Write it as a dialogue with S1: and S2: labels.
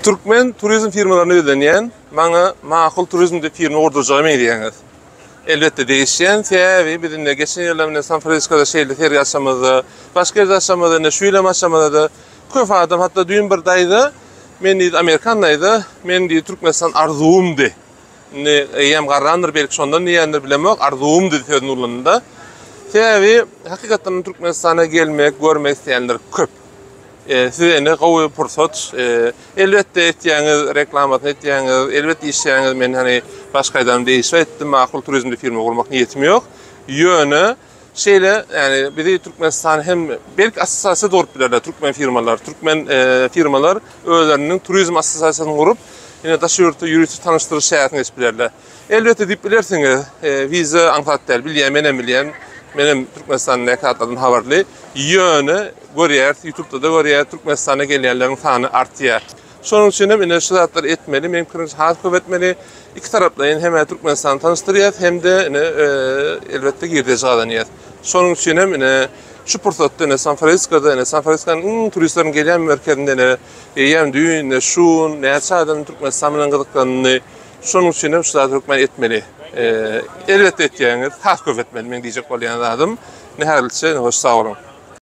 S1: Türkmen turizm firmalaryna ýüzlenýän, maňa Makul turizm diýip firma gurdurjaga meňzeýäňiz. Elbetde degişýän, sebäbi biz indi geçen ýyllar bilen San Fransiskoda şeýle sergi açamyzda, başga ýerde açamyzda, indi şu ýylam açamyzda-da köp adam, hatda düýn bir daýza, men diýdi, amerikan daýza, men diýdi, Türkmenistan arzuwymdy. Indi eýýäm garrandyr, belki şondan diýýändir, bilemok, arzuwymdy sözüni ulandy-da. Sebäbi hakykatdan Türkmenistana gelmek, görmek isleýänler köp. Size indi gowy pursat. Elbetde etýäňiz, reklamasyny etýäňiz, elbetde işleýäňiz. Men hani başga aýdanym degişli aýtdym, Makul turizmde firma gurmak niýetim ýok. Ýöne şeýle, ýani bizi Türkmenistan hem belki assosiasiýa gurup bilerler türkmen firmalar. Türkmen firmalar özleriniň turizm assosiasiýasyny gurup, ine daşary ýurtda ýörite tanyşdyryş çäresini geçip bilerler. Elbetde diýip bilersiňiz, wiza aňsat däl, bilýän, menem bilýän. Menem Türkmenistandaky zatlardan habarly. Ýöne görýäris, ýutubda-da görýäris, Türkmenistana gelýänleriň sany artýar. Şonuň üçin hem ine şu zatlary etmeli, meniň pikirimçe has köp etmeli. Iki taraplaýyn hem-ä Türkmenistany tanyşdyrýas, hem-de ine elbetde girdeji gazanýas. Şonuň üçin hem ine şu pursatda ine San Fransiskoda, ine San Fransiskonyň iň turistleriň gelýän merkezinde ine eýýäm düýn, ine şu gün näçe adam Türkmenistan bilen gyzyklandy. Şonuň üçin hem şu zady hökman etmeli. Elbetde etýäňiz, has köp etmeli meň diýjek bolýan zadym. Ine häzirlikçe hoş sag boluň.